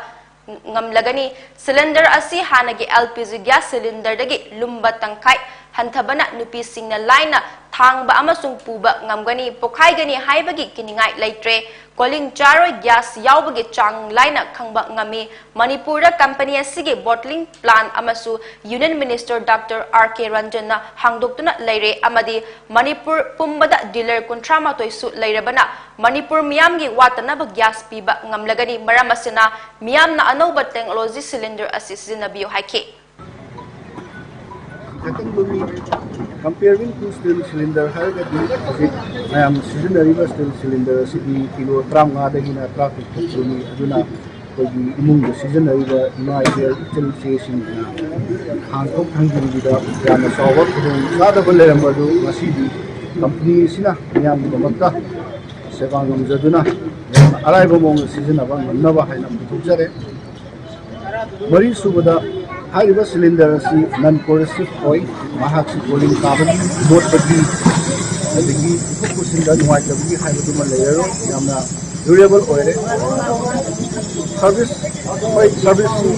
ꯉꯝꯂꯒꯅꯤ꯫ Cylinder ꯑꯁꯤ ꯍꯥꯟꯅꯒꯤ L P G gas cylinder ꯗꯒꯤ ꯂꯨꯝꯕ ꯇꯪꯈꯥꯏ ꯍꯟꯊꯕꯅ ꯅꯨꯄꯤꯁꯤꯡꯅ ꯂꯥꯏꯅ ꯊꯥꯡꯕ ꯑꯃꯁꯨꯡ ꯄꯨꯕ ꯉꯝꯒꯅꯤ, ꯄꯣꯈꯥꯏꯒꯅꯤ ꯍꯥꯏꯕꯒꯤ ꯀꯤꯅꯤꯡꯉꯥꯏ ꯂꯩꯇ꯭ꯔꯦ꯫ ꯀꯣꯂꯤꯡ ꯆꯥꯔꯣꯏ gas ꯌꯥꯎꯕꯒꯤ ꯆꯥꯡ ꯂꯥꯏꯅ ꯈꯪꯕ ꯉꯝꯃꯤ꯫ ꯃꯅꯤꯄꯨꯔꯗ company ꯑꯁꯤꯒꯤ bottling plant ꯑꯃꯁꯨ Union Minister Doctor R K ꯔꯟꯖꯟꯅ ꯍꯥꯡꯗꯣꯛꯇꯨꯅ ꯂꯩꯔꯦ ꯑꯃꯗꯤ ꯃꯅꯤꯄꯨꯔ ꯄꯨꯝꯕꯗ dealer ꯀꯨꯟꯊ꯭ꯔꯥ ꯃꯥꯊꯣꯏꯁꯨ ꯂꯩꯔꯕꯅ ꯃꯅꯤꯄꯨꯔ ꯃꯤꯌꯥꯝꯒꯤ ꯋꯥꯠꯇꯅꯕ gas ꯄꯤꯕ ꯉꯝꯂꯒꯅꯤ꯫ ꯃꯔꯝ ꯑꯁꯤꯅ ꯃꯤꯌꯥꯝꯅ ꯑꯅꯧꯕ technology cylinder ꯑꯁꯤ ꯁꯤꯖꯤꯟꯅꯕꯤꯌꯨ ꯍꯥꯏꯈꯤ꯫ ꯈꯤꯇꯪꯗꯨꯒꯤ comparing to steel cylinder ꯍꯥꯏꯔꯒꯗꯤ ꯍꯧꯖꯤꯛ ꯃꯌꯥꯝ ꯁꯤꯖꯤꯟꯅꯔꯤꯕ steel cylinder ꯑꯁꯤꯗꯤ ꯀꯤꯂꯣ ꯇꯔꯥꯃꯉꯥꯗꯒꯤꯅ ꯇꯔꯥꯇꯔꯨꯛ ꯐꯥꯎꯕꯅꯤ꯫ ꯑꯗꯨꯅ ꯑꯩꯈꯣꯏꯒꯤ ꯏꯃꯨꯡꯗ ꯁꯤꯖꯤꯟꯅꯔꯤꯕ ꯏꯃꯥ ꯏꯆꯦ ꯏꯆꯜ ꯏꯆꯦꯁꯤꯡꯅ ꯊꯥꯡ ꯊꯣꯛ ꯊꯥꯡꯖꯤꯟꯒꯤꯗ ꯌꯥꯝꯅ ꯆꯥꯎꯕ ꯈꯨꯗꯣꯡ ꯆꯥꯗꯕ ꯂꯩꯔꯝꯕ ꯑꯗꯨ ꯉꯁꯤꯗꯤ company ꯑꯁꯤꯅ ꯃꯤꯌꯥꯝꯒꯤꯗꯃꯛꯇ ꯁꯦꯕꯥ ꯉꯝꯖꯗꯨꯅ ꯌꯥꯝꯅ ꯑꯔꯥꯏꯕ ꯃꯑꯣꯡꯗ ꯁꯤꯖꯤꯟꯅꯕ ꯉꯝꯅꯕ ꯍꯥꯏꯅ ꯄꯨꯊꯣꯛꯆꯔꯦ꯫ ꯃꯔꯤ ꯁꯨꯕꯗ ꯍꯥꯏꯔꯤꯕ ꯁꯤꯂꯤꯟꯗꯔ ꯑꯁꯤ ꯅꯟ ꯀꯣꯔꯣꯁꯤꯞ ꯑꯣꯏ꯫ ꯃꯍꯥꯛꯁꯤ ꯀꯣꯂꯤꯡ ꯀꯥꯕꯒꯤ, ꯃꯣꯠꯄꯒꯤ, ꯑꯗꯒꯤ ꯄꯨꯊꯣꯛ ꯄꯨꯁꯤꯟꯗ ꯅꯨꯡꯉꯥꯏꯇꯕꯒꯤ ꯍꯥꯏꯕꯗꯨꯃ ꯂꯩꯔꯔꯣꯏ꯫ ꯌꯥꯝꯅ ꯗ꯭ꯌꯨꯔꯦꯕꯜ ꯑꯣꯏꯔꯦ꯫ ꯁꯥꯔꯚꯤꯁ, ꯍꯣꯏ, ꯁꯥꯔꯚꯤꯁꯁꯤ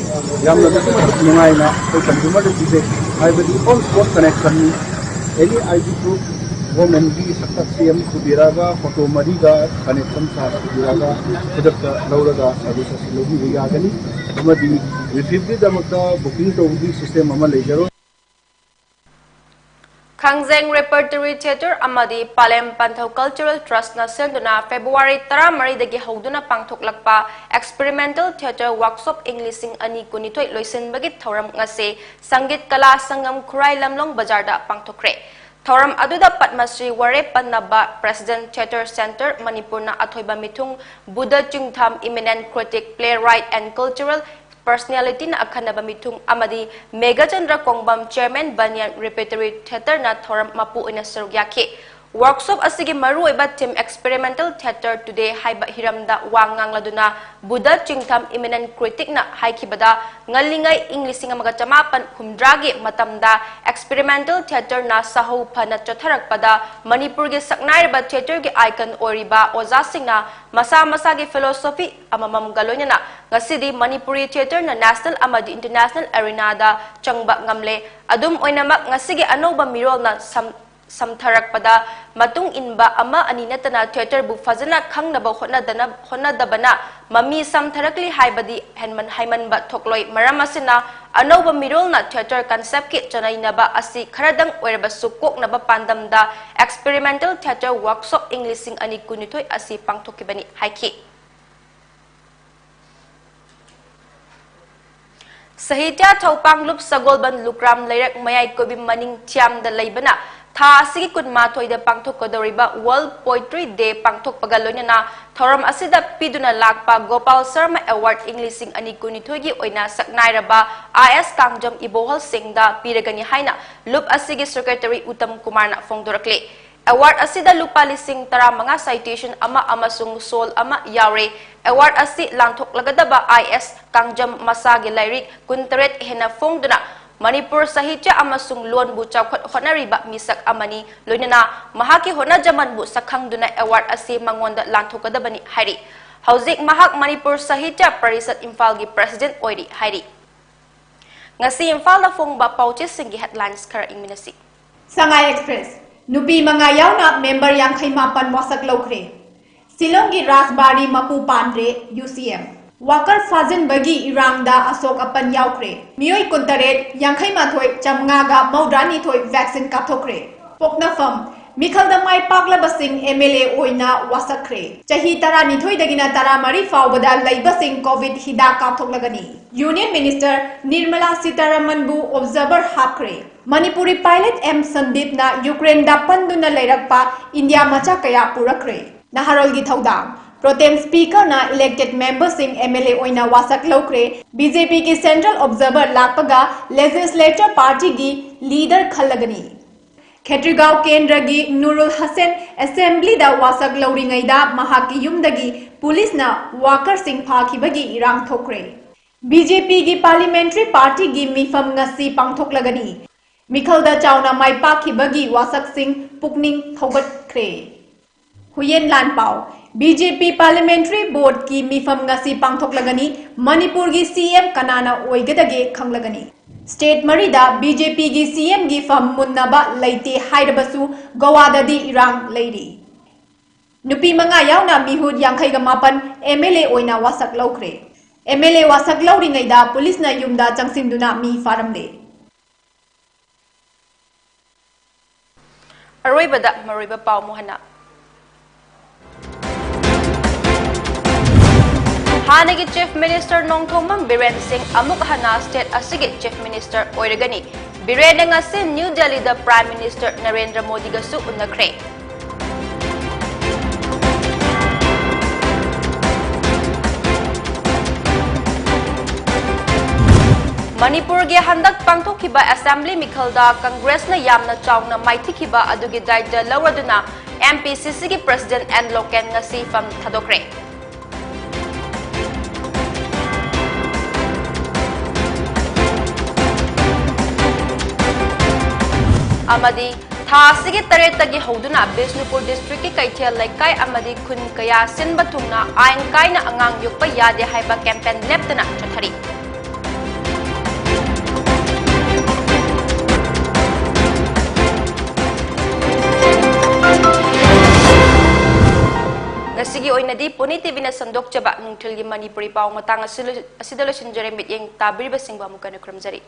ꯌꯥꯝꯅ ꯑꯗꯨꯛꯀꯤ ꯃꯇꯤꯛ ꯅꯨꯡꯉꯥꯏꯅ ꯑꯩꯈꯣꯏ ꯀꯟꯖꯨꯃꯔꯗ ꯄꯤꯖꯩ꯫ ꯍꯥꯏꯕꯗꯤ ꯑꯣꯟ spot ꯀꯅꯦꯛꯁꯟꯅꯤ꯫ Any I D proof, ꯒꯣꯔꯃꯦꯟꯒꯤ ꯁꯛꯇꯥꯛꯁꯤ ꯑꯃ ꯄꯨꯕꯤꯔꯛꯑꯒ, ꯐꯣꯇꯣ ꯃꯔꯤꯒ ꯀꯅꯦꯛꯁꯟ ꯆꯥꯔꯖ ꯄꯨꯕꯤꯔꯛꯑꯒ ꯈꯨꯗꯛꯇ ꯂꯧꯔꯒ ꯁꯥꯔꯚꯤꯁ ꯑꯁꯤ ꯂꯧꯕꯤꯕ ꯌꯥꯒꯅꯤ꯫ ꯑꯃꯗꯤ ꯔꯤꯐꯤꯜꯒꯤꯗꯃꯛꯇ ꯕꯨꯀꯤꯡ ꯇꯧꯕꯒꯤ ꯁꯤꯁꯇꯦꯝ ꯑꯃ ꯂꯩꯖꯔꯣꯏ꯫ ꯈꯥꯡꯖꯦꯡ Repertory Theatre ꯑꯃꯗꯤ ꯄꯥꯂꯦꯝ ꯄꯟꯊꯧ Cultural Trustꯅ ꯁꯦꯝꯗꯨꯅ ꯐꯦꯕ꯭ꯔꯨꯋꯥꯔꯤ ꯇꯔꯥꯃꯔꯤꯗꯒꯤ ꯍꯧꯗꯨꯅ ꯄꯥꯡꯊꯣꯛꯂꯛꯄ Experimental Theatre Workshop ꯏꯪ ꯂꯤꯁꯤꯡ ꯑꯅꯤ ꯀꯨꯟꯅꯤꯊꯣꯏ ꯂꯣꯏꯁꯤꯟꯕꯒꯤ ꯊꯧꯔꯝ ꯉꯁꯤ ꯁꯪꯒꯤꯠ ꯀꯂꯥ ꯁꯪꯒꯝ ꯈꯨꯔꯥꯏ ꯂꯝꯂꯣꯡ ꯕꯖꯥꯔꯗ ꯄꯥꯡꯊꯣꯛꯈ꯭ꯔꯦ꯫ ꯊꯧꯔꯝ ꯑꯗꯨꯗ ꯄꯗꯃꯁ꯭ꯔꯤ ꯋꯥꯔꯦꯞ ꯄꯟꯅꯕ President Theatre Centre ꯃꯅꯤꯄꯨꯔꯅ ꯑꯊꯣꯏꯕ ꯃꯤꯊꯨꯡ Buddha ꯆꯤꯡꯊꯥꯝ Eminent Critic, Playwright and Cultural Personalityꯅ ꯑꯈꯟꯅꯕ ꯃꯤꯊꯨꯡ ꯑꯃꯗꯤ ꯃꯦꯘꯆꯟꯗ꯭ꯔ ꯀꯣꯡꯕꯝ Chairman ꯕꯅꯤꯌꯥꯟ Repertory Theatreꯅ ꯊꯧꯔꯝ ꯃꯄꯨ ꯑꯣꯏꯅ ꯁꯔꯨꯛ ꯌꯥꯈꯤ꯫ Workshop ꯑꯁꯤꯒꯤ ꯃꯔꯨꯑꯣꯏꯕ theme Experimental Theatre Today ꯍꯥꯏꯕ ꯍꯤꯔꯝꯗ ꯋꯥ ꯉꯥꯡꯂꯗꯨꯅ ꯕꯨꯙ ꯆꯤꯡꯊꯝ Eminent Criticꯅ ꯍꯥꯏꯈꯤꯕꯗ, ꯉꯜꯂꯤꯉꯩ ꯏꯪ ꯂꯤꯁꯤꯡ ꯑꯃꯒ ꯆꯃꯥꯄꯟ ꯍꯨꯝꯗ꯭ꯔꯥꯒꯤ ꯃꯇꯝꯗ Experimental Theatreꯅ ꯁꯥꯍꯧ ꯐꯅ ꯆꯠꯊꯔꯛꯄꯗ ꯃꯅꯤꯄꯨꯔꯒꯤ ꯁꯛꯅꯥꯏꯔꯕ theatreꯒꯤ icon ꯑꯣꯏꯔꯤꯕ ꯑꯣꯖꯥꯁꯤꯡꯅ ꯃꯁꯥ ꯃꯁꯥꯒꯤ philosophy ꯑꯃꯃꯝꯒ ꯂꯣꯏꯅꯅ ꯉꯁꯤꯗꯤ ꯃꯅꯤꯄꯨꯔꯤ theatreꯅ national ꯑꯃꯗꯤ international arenaꯗ ꯆꯪꯕ ꯉꯝꯂꯦ꯫ ꯑꯗꯨꯝ ꯑꯣꯏꯅꯃꯛ, ꯉꯁꯤꯒꯤ ꯑꯅꯧꯕ ꯃꯤꯔꯣꯜꯅ ꯁꯝ-, ꯁꯝꯊꯔꯛꯄꯗ ꯃꯇꯨꯡ ꯏꯟꯕ ꯑꯃ ꯑꯅꯤ ꯅꯠꯇꯅ theatreꯕꯨ ꯐꯖꯅ ꯈꯪꯅꯕ ꯍꯣꯠꯅꯗꯅ-, ꯍꯣꯠꯅꯗꯕꯅ ꯃꯃꯤ ꯁꯝꯊꯔꯛꯂꯤ ꯍꯥꯏꯕꯗꯤ ꯍꯦꯟꯃꯟ-, ꯍꯥꯏꯃꯟꯕ ꯊꯣꯛꯂꯣꯏ꯫ ꯃꯔꯝ ꯑꯁꯤꯅ, ꯑꯅꯧꯕ ꯃꯤꯔꯣꯜꯅ theatre conceptꯀꯤ ꯆꯅꯩꯅꯕ ꯑꯁꯤ ꯈꯔꯗꯪ ꯑꯣꯏꯔꯕꯁꯨ ꯀꯣꯛꯅꯕ ꯄꯥꯟꯗꯝꯗ Experimental Theatre Workshop ꯏꯪ ꯂꯤꯁꯤꯡ ꯑꯅꯤ ꯀꯨꯟꯅꯤꯊꯣꯏ ꯑꯁꯤ ꯄꯥꯡꯊꯣꯛꯈꯤꯕꯅꯤ ꯍꯥꯏꯈꯤ꯫ ꯁꯥꯍꯤꯇ꯭ꯌ ꯊꯧꯄꯥꯡꯂꯨꯞ ꯁꯒꯣꯜꯕꯟ ꯂꯨꯀ꯭ꯔꯥꯝ ꯂꯩꯔꯛ ꯃꯌꯥꯏ ꯀꯣꯏꯕꯤ ꯃꯅꯤꯡ ꯊꯤꯌꯥꯝꯗ ꯂꯩꯕꯅ ꯊꯥ ꯑꯁꯤꯒꯤ ꯀꯨꯟꯃꯥꯊꯣꯏꯗ ꯄꯥꯡꯊꯣꯛꯀꯗꯧꯔꯤꯕ World Poetry Day ꯄꯥꯡꯊꯣꯛꯄꯒ ꯂꯣꯏꯅꯅ ꯊꯧꯔꯝ ꯑꯁꯤꯗ ꯄꯤꯗꯨꯅ ꯂꯥꯛꯄ ꯒꯣꯄꯥꯜ ꯁꯔꯃ Award ꯏꯪ ꯂꯤꯁꯤꯡ ꯑꯅꯤ ꯀꯨꯟꯅꯤꯊꯣꯏꯒꯤ ꯑꯣꯏꯅ ꯁꯛꯅꯥꯏꯔꯕ ꯑꯥꯏ ꯑꯦꯁ ꯀꯥꯡꯖꯝ ꯏꯕꯣꯍꯜ ꯁꯤꯡꯗ ꯄꯤꯔꯒꯅꯤ ꯍꯥꯏꯅ ꯂꯨꯞ ꯑꯁꯤꯒꯤ Secretary ꯎꯇꯝ ꯀꯨꯃꯥꯔꯅ ꯐꯣꯡꯗꯣꯔꯛꯂꯤ꯫ Award ꯑꯁꯤꯗ ꯂꯨꯄꯥ ꯂꯤꯁꯤꯡ ꯇꯔꯥꯃꯉꯥ citation ꯑꯃ ꯑꯃꯁꯨꯡ shawl ꯑꯃ ꯌꯥꯎꯔꯦ꯫ Award ꯑꯁꯤ ꯂꯥꯟꯊꯣꯛꯂꯒꯗꯕ ꯑꯥꯏ ꯑꯦꯁ ꯀꯥꯡꯖꯝ ꯃꯁꯥꯒꯤ ꯂꯥꯏꯔꯤꯛ ꯀꯨꯟꯇꯔꯦꯠ ꯍꯦꯟꯅ ꯐꯣꯡꯗꯨꯅ ꯃꯅꯤꯄꯨꯔ ꯁꯥꯍꯤꯇ꯭ꯌ ꯑꯃꯁꯨꯡ ꯂꯣꯟꯕꯨ ꯆꯥꯎꯈꯠ ꯍꯣꯠꯅꯔꯤꯕ ꯃꯤꯁꯛ ꯑꯃꯅꯤ꯫ ꯂꯣꯏꯅꯅ ꯃꯍꯥꯛꯀꯤ ꯍꯣꯠꯅꯖꯃꯟꯕꯨ ꯁꯛꯈꯪꯗꯨꯅ award ꯑꯁꯤ ꯃꯉꯣꯟꯗ ꯂꯥꯟꯊꯣꯛꯀꯗꯕꯅꯤ ꯍꯥꯏꯔꯤ꯫ ꯍꯧꯖꯤꯛ ꯃꯍꯥꯛ ꯃꯅꯤꯄꯨꯔ ꯁꯥꯍꯤꯇ꯭ꯌ ꯄꯔꯤꯁꯠ ꯏꯝꯐꯥꯜꯒꯤ president ꯑꯣꯏꯔꯤ ꯍꯥꯏꯔꯤ꯫ ꯉꯁꯤ ꯏꯝꯐꯥꯜꯗ ꯐꯣꯡꯕ ꯄꯥꯎꯆꯦꯁꯤꯡꯒꯤ headlines ꯈꯔ ꯌꯦꯡꯃꯤꯟꯅꯁꯤ꯫ ꯁꯉꯥꯏ ꯑꯦꯛꯁꯄ꯭ꯔꯦꯁ, ꯅꯨꯄꯤ ꯃꯉꯥ ꯌꯥꯎꯅ member ꯌꯥꯡꯈꯩ ꯃꯥꯄꯟ ꯋꯥꯁꯛ ꯂꯧꯈ꯭ꯔꯦ꯫ ꯁꯤꯂꯣꯡꯒꯤ ꯔꯥꯖꯕꯥꯔꯤ ꯃꯄꯨ ꯄꯥꯟꯗ꯭ꯔꯦ, ꯌꯨ ꯁꯤ ꯑꯦꯝ꯫ Worker ꯐꯥꯖꯤꯟꯕꯒꯤ ꯏꯔꯥꯡꯗ ꯑꯁꯣꯛ ꯑꯄꯟ ꯌꯥꯎꯈ꯭ꯔꯦ꯫ ꯃꯤꯑꯣꯏ ꯀꯨꯟꯇꯔꯦꯠ, ꯌꯥꯡꯈꯩ ꯃꯥꯊꯣꯏ, ꯆꯥꯝꯃꯉꯥꯒ ꯃꯧꯗ꯭ꯔꯥꯅꯤꯊꯣꯏ vaccine ꯀꯥꯞꯊꯣꯛꯈ꯭ꯔꯦ꯫ ꯄꯣꯛꯅꯐꯝ, ꯃꯤꯈꯜꯗ ꯃꯥꯏ ꯄꯥꯛꯂꯕꯁꯤꯡ ꯑꯦꯝ ꯑꯦꯜ ꯑꯦ ꯑꯣꯏꯅ ꯋꯥꯁꯛꯈ꯭ꯔꯦ꯫ ꯆꯍꯤ ꯇꯔꯥꯅꯤꯊꯣꯏꯗꯒꯤꯅ ꯇꯔꯥꯃꯔꯤ ꯐꯥꯎꯕꯗ ꯂꯩꯕꯁꯤꯡ COVID ꯍꯤꯗꯥꯛ ꯀꯥꯞꯊꯣꯛꯂꯒꯅꯤ꯫ Union Minister ꯅꯤꯔꯃꯂꯥ ꯁꯤꯇꯥꯔꯥꯃꯟꯕꯨ observer ꯍꯥꯞꯈ꯭ꯔꯦ꯫ ꯃꯅꯤꯄꯨꯔꯤ pilot ꯑꯦꯝ ꯁꯟꯗꯤꯞꯅ ꯌꯨꯀ꯭ꯔꯦꯟꯗ ꯄꯟꯗꯨꯅ ꯂꯩꯔꯛꯄ ꯏꯟꯗꯤꯌꯥ ꯃꯆꯥ ꯀꯌꯥ ꯄꯨꯔꯛꯈ꯭ꯔꯦ꯫ ꯅꯍꯥꯔꯣꯜꯒꯤ ꯊꯧꯗꯥꯡ, pro tem speaker ꯅ elected member ꯁꯤꯡ ꯑꯦꯝ ꯑꯦꯜ ꯑꯦ ꯑꯣꯏꯅ ꯋꯥꯁꯛ ꯂꯧꯈ꯭ꯔꯦ꯫ ꯕꯤ ꯖꯦ ꯄꯤ ꯒꯤ central observer ꯂꯥꯛꯄꯒ legislature party ꯒꯤ leader ꯈꯜꯂꯒꯅꯤ꯫ ꯈꯦꯇ꯭ꯔꯤꯒꯥꯎ ꯀꯦꯟꯗ꯭ꯔꯒꯤ ꯅꯨꯔꯨꯜ ꯍꯁꯦꯟ assembly ꯗ ꯋꯥꯁꯛ ꯂꯧꯔꯤꯉꯩꯗ ꯃꯍꯥꯛꯀꯤ ꯌꯨꯝꯗꯒꯤ police ꯅ worker ꯁꯤꯡ ꯐꯥꯈꯤꯕꯒꯤ ꯏꯔꯥꯡ ꯊꯣꯛꯈ꯭ꯔꯦ꯫ ꯕꯤ ꯖꯦ ꯄꯤ ꯒꯤ parliamentary party ꯒꯤ ꯃꯤꯐꯝ ꯉꯁꯤ ꯄꯥꯡꯊꯣꯛꯂꯒꯅꯤ꯫ ꯃꯤꯈꯜꯗ ꯆꯥꯎꯅ ꯃꯥꯏ ꯄꯥꯛꯈꯤꯕꯒꯤ ꯋꯥꯁꯛꯁꯤꯡ ꯄꯨꯛꯅꯤꯡ ꯊꯧꯒꯠꯈ꯭ꯔꯦ꯫ ꯍꯨꯌꯦꯟ ꯂꯥꯟꯄꯥꯎ, ꯕꯤ ꯖꯦ ꯄꯤ parliamentary board ꯀꯤ ꯃꯤꯐꯝ ꯉꯁꯤ ꯄꯥꯡꯊꯣꯛꯂꯒꯅꯤ꯫ ꯃꯅꯤꯄꯨꯔꯒꯤ ꯁꯤ ꯑꯦꯝ ꯀꯅꯥꯅ ꯑꯣꯏꯒꯗꯒꯦ ꯈꯪꯂꯒꯅꯤ꯫ State ꯃꯔꯤꯗ ꯕꯤ ꯖꯦ ꯄꯤ ꯒꯤ ꯁꯤ ꯑꯦꯝ ꯒꯤ ꯐꯝ ꯃꯨꯟꯅꯕ ꯂꯩꯇꯦ ꯍꯥꯏꯔꯕꯁꯨ ꯒꯣꯋꯥꯗꯗꯤ ꯏꯔꯥꯡ ꯂꯩꯔꯤ꯫ ꯅꯨꯄꯤ ꯃꯉꯥ ꯌꯥꯎꯅ ꯃꯤꯍꯨꯠ ꯌꯥꯡꯈꯩꯒ ꯃꯥꯄꯟ ꯑꯦꯝ ꯑꯦꯜ ꯑꯦ ꯑꯣꯏꯅ ꯋꯥꯁꯛ ꯂꯧꯈ꯭ꯔꯦ꯫ ꯑꯦꯝ ꯑꯦꯜ ꯑꯦ ꯋꯥꯁꯛ ꯂꯧꯔꯤꯉꯩꯗ police ꯅ ꯌꯨꯝꯗ ꯆꯪꯁꯤꯟꯗꯨꯅ ꯃꯤ ꯐꯥꯔꯝꯂꯦ꯫ ꯑꯔꯣꯏꯕꯗ ꯃꯔꯨꯑꯣꯏꯕ ꯄꯥꯎ ꯑꯃꯨꯛ ꯍꯟꯅ꯫ ꯍꯥꯟꯅꯒꯤ Chief Minister ꯅꯣꯡꯊꯣꯝꯕꯝ ꯕꯤꯔꯦꯟ ꯁꯤꯡ ꯑꯃꯨꯛ ꯍꯟꯅ state ꯑꯁꯤꯒꯤ Chief Minister ꯑꯣꯏꯔꯒꯅꯤ꯫ ꯕꯤꯔꯦꯟꯅ ꯉꯁꯤ ꯅ꯭ꯌꯨ ꯗꯦꯜꯂꯤꯗ Prime Minister ꯅꯔꯦꯟꯗ꯭ꯔ ꯃꯣꯗꯤꯒꯁꯨ ꯎꯅꯈ꯭ꯔꯦ꯫ ꯃꯅꯤꯄꯨꯔꯒꯤ ꯍꯟꯗꯛ ꯄꯥꯡꯊꯣꯛꯈꯤꯕ ꯑꯦꯁꯦꯝꯕ꯭ꯂꯤ ꯃꯤꯈꯜꯗ ꯀꯪꯒ꯭ꯔꯦꯁꯅ ꯌꯥꯝꯅ ꯆꯥꯎꯅ ꯃꯥꯏꯊꯤꯈꯤꯕ ꯑꯗꯨꯒꯤ ꯗꯥꯏꯇ ꯂꯧꯔꯗꯨꯅ ꯑꯦꯝ ꯄꯤ ꯁꯤ ꯁꯤꯒꯤ ꯄ꯭ꯔꯁꯤꯗꯦꯟꯠ ꯑꯦꯟ ꯂꯣꯀꯦꯟ ꯉꯁꯤ ꯐꯝ ꯊꯥꯗꯣꯛꯈ꯭ꯔꯦ꯫ ꯑꯃꯗꯤ ꯊꯥ ꯑꯁꯤꯒꯤ ꯇꯔꯦꯠꯇꯒꯤ ꯍꯧꯗꯨꯅ ꯕꯤꯁꯅꯨꯄꯨꯔ ꯗꯤꯁꯇ꯭ꯔꯤꯛꯀꯤ ꯀꯩꯊꯦꯜ ꯂꯩꯀꯥꯏ ꯑꯃꯗꯤ ꯈꯨꯟ ꯀꯌꯥ ꯁꯤꯟꯕ ꯊꯨꯡꯅ ꯑꯥꯏꯟ ꯀꯥꯏꯅ ꯑꯉꯥꯡ ꯌꯣꯛꯄ ꯌꯥꯗꯦ ꯍꯥꯏꯕ ꯀꯦꯝꯄꯦꯟ ꯂꯦꯞꯇꯅ ꯆꯠꯊꯔꯤ꯫ ꯉꯁꯤꯒꯤ ꯑꯣꯏꯅꯗꯤ ꯄꯨꯅꯦ ꯇꯤꯚꯤꯅ ꯁꯟꯗꯣꯛꯆꯕ ꯅꯨꯡꯊꯤꯜꯒꯤ ꯃꯅꯤꯄꯨꯔꯤ ꯄꯥꯎ ꯃꯇꯥꯡ ꯑꯁꯤ ꯂꯣꯏ-, ꯑꯁꯤꯗ ꯂꯣꯏꯁꯤꯟꯖꯔꯦ꯫ ꯃꯤꯠꯌꯦꯡ ꯇꯥꯕꯤꯔꯤꯕꯁꯤꯡꯕꯨ ꯑꯃꯨꯛꯀ ꯍꯟꯅ ꯈꯨꯔꯨꯝꯖꯔꯤ꯫